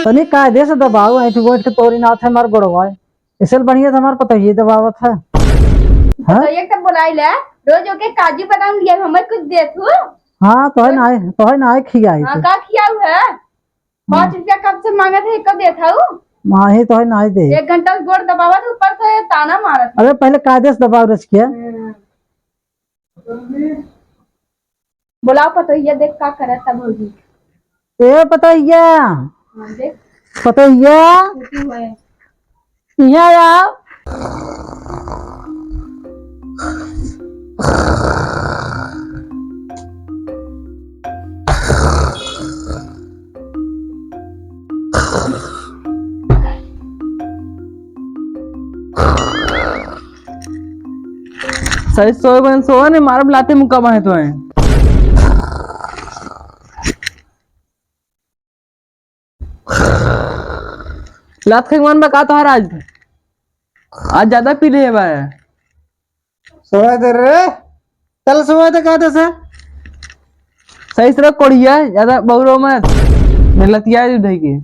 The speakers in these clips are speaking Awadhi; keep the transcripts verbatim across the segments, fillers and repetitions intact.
तनी कायदे से दबाओ, ऐंठ गोइठ के तोरी नाथ है हमार गोड़वा है। इससे बढ़िया तो हमार पतोहिए दबावत है। हाँ? तो एक तो बोलाई ले, रोज ओके काजू बादाम लिया, हमें कुछ दे तू। हाँ, तो है ना, तो है ना, खियाई हाँ, तू। का खियाऊ है? पाँच रुपया कब से मांगत है, कब देत हऊ? माही तो है ना दे। एक घंटा से गोड़ दबावत, ऊपर से ताना मारत। अरे पहले कायदे से दबाओ रच के। हम्म। बोलाओ पतोहिया, देख का करत है भौजी। ए पतोहिया। हाँ, देख। पतोहिया। छुट्टी हुए। यहाँ आओ। सही सोए बन सोए ने मारब लाते मुक्का बाहे तो है। लात खाए के मन बा का तोहार आज? आज ज्यादा पी ले बा। सोए दे रे, चल सोए दे का दे से। सही से रख कोड़िया, ज्यादा बौरो मत। मैं लतिया दी उधर के।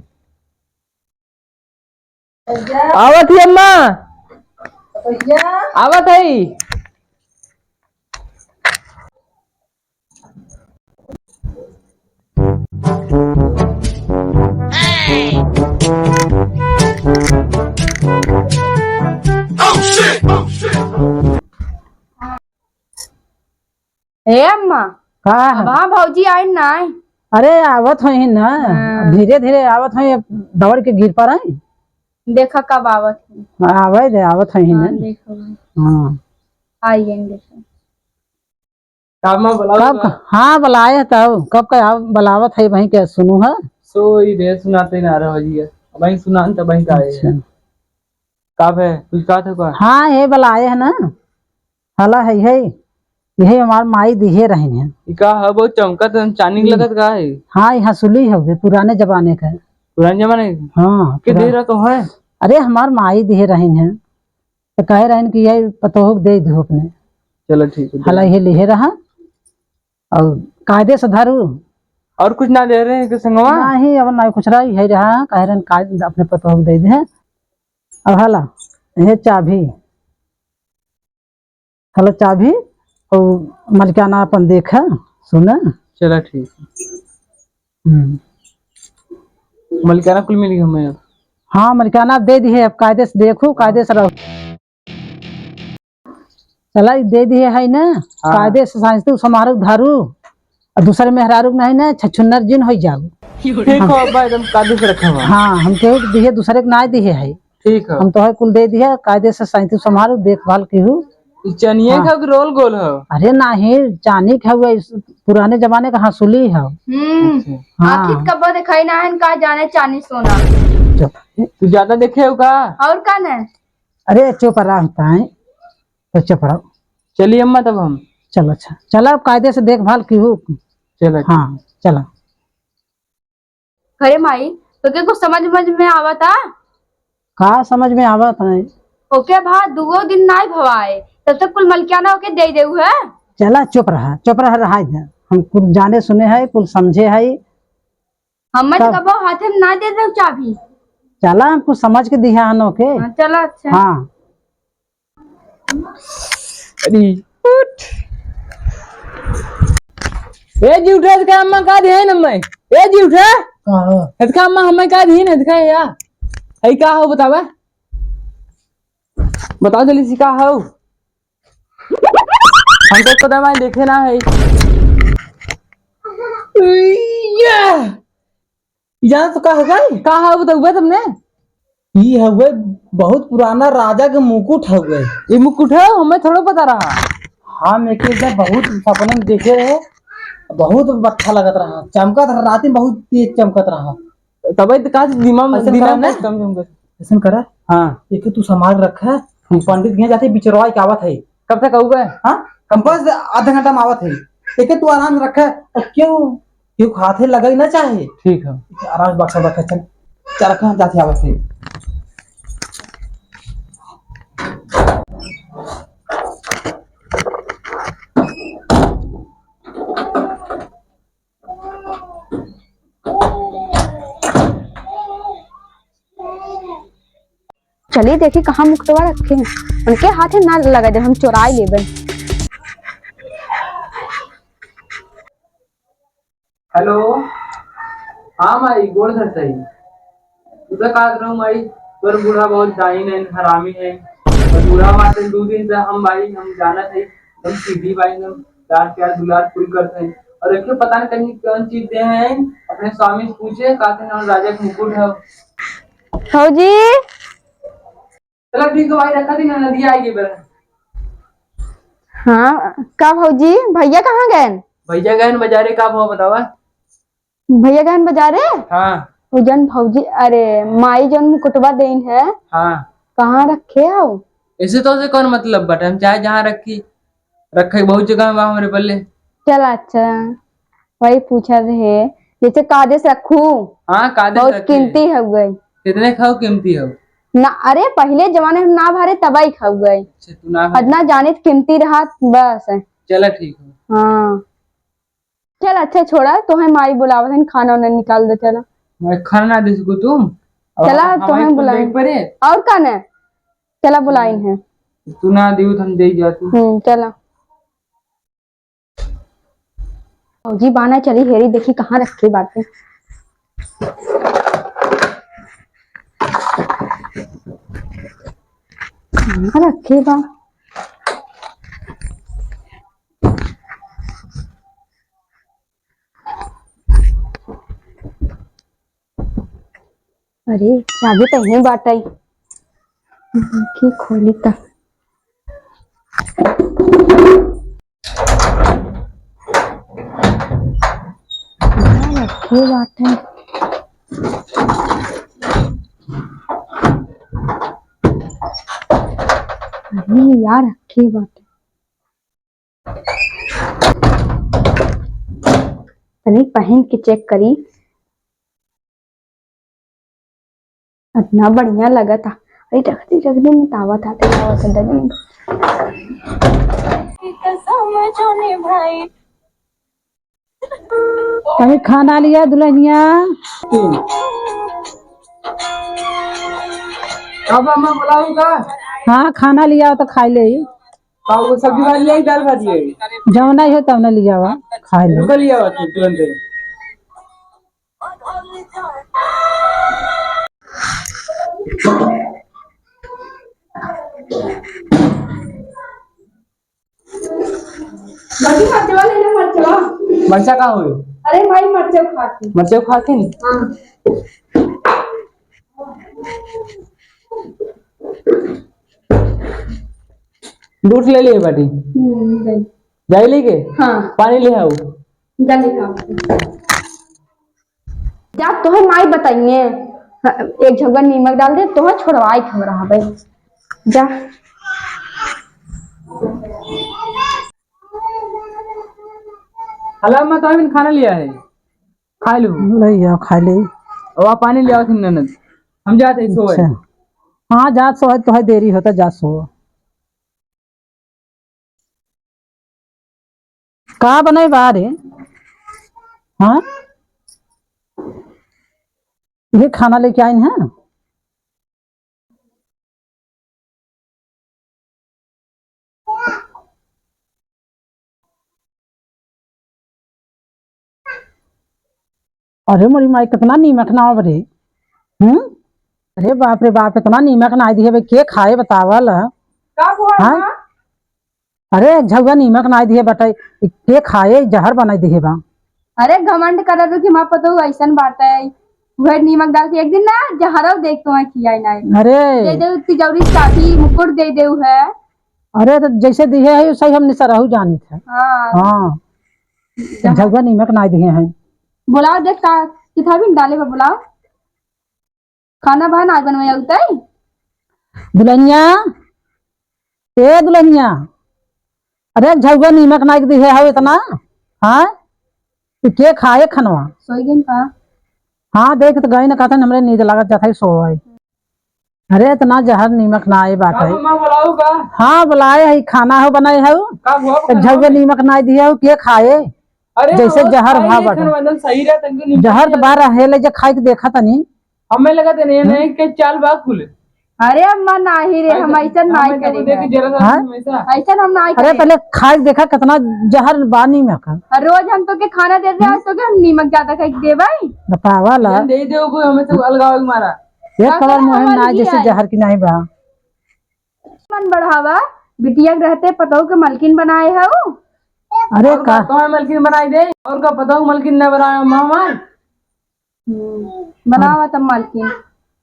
भैया। आवत ही अम्मा। भैया। आवत है। Oh, shit! Oh, shit! हे अम्मा। का है? अब हाँ, भौजी आई ना। अरे, आवत होई ना। हाँ। धीरे धीरे आवत होई, अब दौड़ के गिर पर आई। देखा कब आवत है। आवे दे, आवत होई ना। हाँ, देखो। हाँ। आई हैं, देखो। का अम्मा बुलाओ कब ना? हाँ, बुलाए तब। कब का आव-, बुलावत है वहीं के सुनू है। सोई रे, सुनाते ना रहो जी। वहीं सुनान तब वहीं का आए। अच्छा। का भे, कुछ कहा था का? हाँ, ये वाला आए है ना, हला है, है, यही हमार माई दिहे रही है। ई का है, बहुत चमकत है, चांदी के हम्म। लगत का है? हाँ, ये हंसुली है, वे पुराने जमाने का है। पुराने जमाने का? हाँ, के पुरा-, दे रहा तो है? अरे, हमार माई दिहे रही है, तो कहे रही कि ये पतोह के दे दो अपने। चलो ठीक है, दे हला दो। ये लिहे रहा, और कायदे से धरू। और कुछ ना दे रहे हैं कि संगवा? नहीं, अब ना कुछ रहा, यही रहा, कहे रहे कायदे अपने पतोह के दे दे। अब हला, ये चाभी, हला चाभी, और मलिकाना अपन देख, सुन। चला ठीक है। हम्म। मलिकाना कुल मिल गई हमें अब। हाँ, मलिकाना दे दी है, अब कायदे से देखो, कायदे से रहो। चला, ई दे दिए है ना, हाँ। कायदे से सांझ तू समारोह धारू, और दूसरे मेहरारू के नहीं ना, छछुन्नर जिन हो जाओ। ठीक हो, अब्बा, एकदम कायदे से रखा हुआ। हाँ, हम केहू के दिए, दूसरे के ना दिए है। ठीक है। हम तो है कुल दे दिए, कायदे से सांझ तू समारोह, देखभाल केहू। ई चनिए हाँ। खाओ कि रोल गोल हो? अरे नहीं, चानी के हवे, पुराने जमाने का हंसुली है। हम्म। अच्छा। हाँ। आखिर कब दिखाई ना है, का जाने चानी सोना। चुप। तू ज्यादा देखे हो का? और का ना? अरे चुप रह, ताई, तो चुप रहो। चलिए अम्मा, तब हम। चलो, अच्छा, चलो, अब कायदे से देखभाल की हो। चलो। हाँ, चलो। अरे माई, तो के कुछ समझ, समझ में आवत आ? का समझ में आवत है? ओके भा, दुगो दिन नाई भवाए, तब तक कुल मलकियाना ओके दे देऊ है। चला, चुप रहा, चुप रहा, रहा इधर। हम कुल जाने सुने है, कुल समझे है। हमें तो तब कबो हाथे में ना दे दे चाबी। चला, हम कुछ समझ के दिया हन ओके। हाँ, चला, अच्छा। हाँ। अरे, उठ। ए जी, उठा, इसका अम्मा का ध्यान हमें। ए जी, उठा। का हो? इसका अम्मा हमें का ध्यान है, इसका या। है का हो, बतावा? बताओ जल्दी से, का हो? हम तो पता भाई देखे ना है। या। ई जाना तो का हवे? का हवे बतउबे तुमने? ई हवे बहुत पुराना राजा के मुकुट हवे। ई मुकुट है? हमें थोड़ो पता रहा। हम एक, एक बार बहुत सपने में देखे रहे, बहुत अच्छा लगत रहा, चमकत रहा, रात में बहुत तेज चमकत रहा। तबे तो कहा दिमाग, ऐसन दिमाग करा ना? बहुत कम चमकत। ऐसन करा? हाँ। एक तू संभाल रखा, ठीक। पंडित के यहाँ जाते बिचरवा के आवत है। कब तक आऊगा? हाँ, हम बस आधा घंटा में आवत है। एक तू आराम रखा, और क्यों क्यों हाथे लगई ना चाहे। ठीक है। आराम से बक्सा रखा, चल। चल रखा, हम जाते आवत है। चली देखी कहाँ मुकुटवा रखे हैं। उनके हाथे ना लगा दे, हम चोराई लेबे। हेलो, हाँ माई, गोड़ धरता ही। तू तो कहत रहू माई, तोर बूढ़ा बहुत डाइन है, हरामी है। और बूढ़ा माते दू दिन से हम भाई, हम जानत है, एकदम सीधी भाई, एकदम प्यार, प्यार, दुलार पूरी करते हैं। और एक पता नहीं कहीं कौन चीज दे हैं, अपने स्वामी से पूछे, कहते हैं, "और राजा का मुकुट है।" भौजी। चला ठीक है भाई, रखा दी ना, नदिया आएगी बेरा। हाँ, का भौजी, भैया कहाँ गए? भैया गए बाजारे, का भाव बतावा? भैया गए बाजारे? हाँ। उ जन भौजी, अरे, माई जन मुकुटवा देन है। हाँ। कहाँ रखे हो? ऐसे तो से कौन मतलब बटे, हम चाहे जहाँ रखी, रखे बहुत जगह बा हमरे बल्ले। चला अच्छा, वही पूछा रहे, जैसे कायदे से रखू। हाँ, कायदे से बहुत रखे। कीमती हो गई। कितने खाओ कीमती हो? ना, अरे पहले जमाने में ना भरे तबाई खाऊ गए। अच्छा, तू ना भरे। अदना जाने त कीमती रहा बस। चला ठीक हो। हाँ। चल अच्छा छोड़ा, तोहे माई बुलावत हन, खाना उना निकाल दे चला। मैं खाना ना दे सकू तू? अब चला, हम तोहे कुल बुलाइन। देख परे। और का ना? चला बुलाइन है। तू ना दियो त हम दे जा तू। हम्म, चला। भौजी बाना चली हेरी देखी कहाँ रखे बाटे। कहाँ रखे बा? अरे, चाबी तो यहीं बाटइ। देखी, खोली त। कहाँ रखे बाटे? अरे यार, रखे बाटे। तनी पहिन के check करी। अतना बढ़िया लगत ह। अरे रख दी, रख दी, मिटावत ह, मिटावत ह, दे दे। अरे खाना लिया दुल्हनिया। अब अम्मा बुलाऊ का? हाँ, खाना लिया तो खाई ले। का वो सब्जी भाजी है, दाल भाजी है? जौना ही हो तौना लियावा, खाई ले। रुको लियावा तू तुरंत। बाटी मरचवा ले ले, मरचवा। मरचा का होई? अरे माई, मरचा खा के। मरचा खा के नी? हाँ। दूध ले लिए बाटी। हम्म, ले। जाई लेके? हाँ। पानी ले आओ। जा लेके आओ। जा, तोहे माई बताइए। हाँ, एक झउआ नीमक डाल दे, तोहे छोड़वाई के हमरा हवे। जा। हला, मैं तो अभी खाना लिया है, खा लू। ले आओ, खा ले। और आप पानी ले आओ, ननद। हम जाते हैं, सोए। अच्छा। हाँ, जा सोए, तोहे देरी होता, जा सो। का बनइबा रे? हाँ, ये खाना लेके आइन है। अरे मोरी माई, कितना नीमक ना अब रे। हम्म। अरे बाप रे बाप, इतना नीमक नाई दिहे बे, के खाए बतावल? का हुआ हाँ? माँ? अरे झउआ नीमक नाई दिहे बटाई, के खाए, जहर बनाई दिहे बा। अरे घमंड करत हो कि माँ पतोह ऐसन बाटे, वह नीमक डाल के एक दिन ना जहरव देख तो खियाई नाई। अरे। दे दे, तिजौरी चाबी मुकुट दे दे है। अरे तो जैसे दिहे है सही, हमने सरहु जानित है। हाँ। हाँ। जहाँ झउआ नीमक नाई दिहे हैं। बुलाओ देख का, किथा भी डाले बा, बुलाओ। खाना बा ना बनवे उतई? दुल्हनिया, ए दुल्हनिया, अरे झउआ नीमक नाई दिहे हउ इतना, हाँ? तू के खाए खनवा? सोई गइन का? हाँ, देख त गइन, कहतन हमरे नींद लागत जात है, सोवइ। अरे इतना जहर नीमक नाई बाटे। का मम्मा बुलाऊ का? हाँ, बुलाए है, खाना हो बनाए है। का हुआ तो खाना झउआ में? नीमक नाई दिहे हो, के खाए? अरे जैसे हम जहर खाई भा नहीं बाटे। खाना, एकदम सही रहे, तनको नीमक जहर तो नहीं बाहर है, ले जा खाई के देखा तनी। हमें लगा देने हम्म? नहीं के चाल बा खुले। अरे अम्मा, नाही रे, हम ऐसा नाही करेंगे। हाँ? ऐसा हम नाही करेंगे। अरे पहले खाए देखा कितना जहर बा नीमक। और रोज हम तोके खाना देते, आज तोके हम नीमक ज्यादा खाए देबै? बतावा ला। दे दे, कोई हमें से अलगाव मारा। एक कबर मुँह ना, जैसे जहर की नाही बा। मन बढ़ावा, बिटिया के रहते पतोह के मलकिन बनाए हऊ। अरे और का? का, तोहे मलकिन बनाई दे, और का पतोह के मलकिन न बनाए, मामा? हम्म, बनावा तब मलकिन।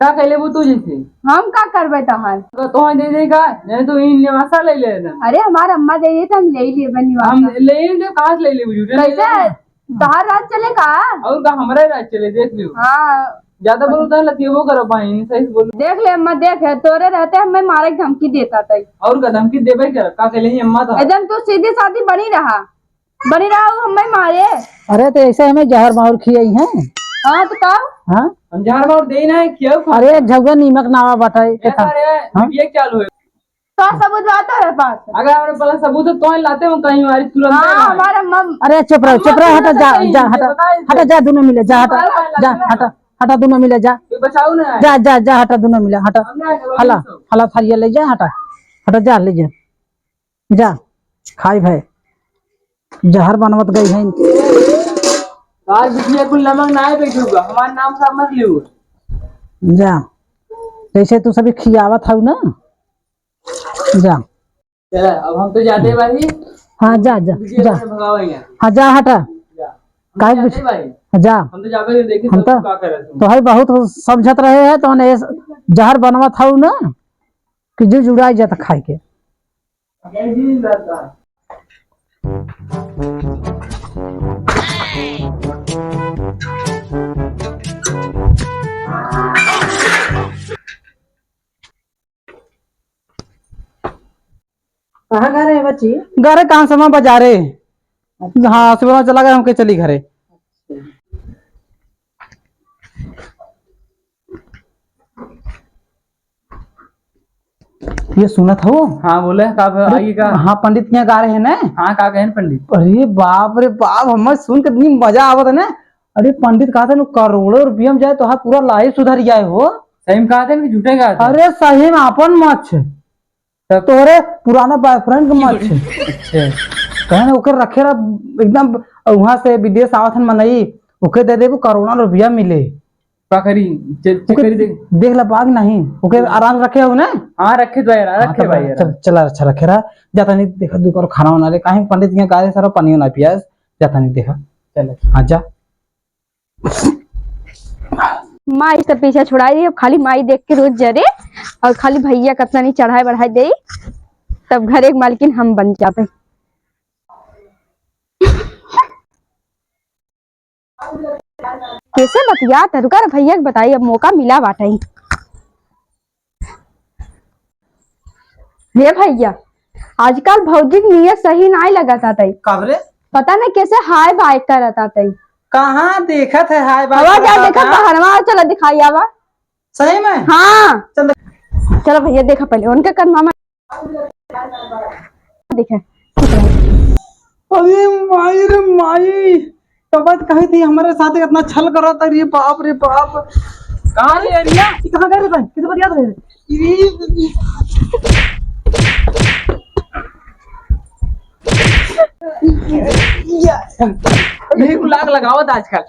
का कह लेबू तू जैसे? हम का करबे तहार? का तोहे दे दे का? नहीं तो इन निवासा ले ले ना। अरे हमार अम्मा दे दे तो हम ले ही लेबे निवासा। हम ले ही दे, कहाँ से ले लेबू झूठे? कैसे? तहार राज चले का? और का हमारा राज चले, देख लियो। हाँ। ज्यादा बोलो तो लतियबो करो बहिन, सही से बोलो। देख ले अम्मा, देख है, तोरे रहते हमें मारे के धमकी देता तई। और का धमकी देबे कर, का कहले ही अम्मा तो? एकदम तू सीधी सादी बनी रहा, बनी रहा, वो हमें मारे। अरे तो ऐसे हमें जहर माहुर खियाई हैं। हाँ तो का? हाँ? हम जहर माहुर दे ना है, खियाओ खा। अरे एक झउआ नीमक नावा बाटे, ये देखा? अरे, हाँ? ये क्या लो है? का सबूत बा तोरे पास? अगर हमारे पास सबूत है, तो ही लाते हो कहीं हमारी तुरंत हाँ, है। हमारे मम-, अरे, चुप रहो, चुप रहो, हटा, जा, जा, हटा, हटा, जा, दोनों मिले, जा, हटा, जा, हटा, हटा, दोनों मिले, जा। कोई बचाओ ना। जा, जा, जा, हटा, दोनों मिले, हटा। हम ना आएंगे, हला, बाबू। हला, थरिया ले जा, हटा, हटा, जा, ले जा, जा, खाई भाई, जहर बनवत गई है। आज बिटिया कुल नमक ना आए बैठूगा, हमारा नाम साफ मत लियो। जा, जैसे तू सभी खियावत हऊ ना, जा। चला, अब हम तो जाते भाई। हाँ, जा, जा, बिटिया जा। को भगाओ यहाँ। हाँ, जा, हटा। जा। हम काहे तो जाते कुछ? भाई। हाँ, जा। हम तो जाबे नहीं, देखी हम सब तो, का करे तुम। तो है बहुत समझत रहे हैं, तो ने जहर बनवत हऊ ना कि जो जुड़ाई जाता खाए के। जय जी दादा। कहाँ घरे है बच्ची? घरे कहाँ, समा बाजारे। अच्छा। हाँ, सुबह में चला गया, हमके चली घरे। अच्छा। ये सुनत हो? हाँ, बोले, का भ-, अरे, आई का? हाँ, पंडित के यहाँ गा रहे हैं ना? हाँ, का कहेन पंडित? अरे बाप रे बाप, हमें सुन के इतनी मजा आवत है ना। अरे पंडित कहत है ना, करोड़ों रुपया में जाए तो हाँ, पूरा life सुधर जाए हो। सही में कहत है कि झूठे कहत है? अरे सही में आपन मछ। तब तोहरे पुराना boyfriend के मछ। अच्छा। कहे ना, ओकर रखे रहा एकदम, वहाँ से विदेश आवत हन मनई, ओके दे देबू, करोड़ों रुपया मिले। का करी? चेक, चेक ओके करी देख। देख ला पाग नहीं, ओके आराम से रखे हो ना? हाँ, रखे तो यार, हाँ, रखे तो भाई यार। चल, चला, अच्छा रखे रहा। जाता नहीं, देखा, दू करो खाना बना ले, काहे पंडित के यहाँ गाय सारा पानी ना पिया, जाता नहीं, देखा। चल। हाँ, जा। माई से पीछा छुड़ाई दी, अब खाली माई देख के रोज जरे और खाली भैया कतना नहीं चढ़ाए बढ़ाए दे, तब घरे के मालकिन हम बन जाबे। कैसे बतियात है? रुका रे भैया के बताई, अब मौका मिला बाटे। हे भैया, आजकल भौजी के नियत सही नाई लगत आतई। कब रे? पता नहीं कैसे हाय बाय करत आतई। कहाँ देखत है हाय बाय हवा करत जा देखत आतई? बहरवा चला दिखाई आवा। सही में? हाँ। चल। चलो भैया, देखा पहले उनके कनमा में। देखे। अरे माई रे माई, तब बात कही थी हमारे साथ इतना छल करा था, रे बाप रे बाप। कहाँ ले रिया? ये कहाँ गए रे भाई? किधर बतिया रहे? यही को लाग लगावत आजकल।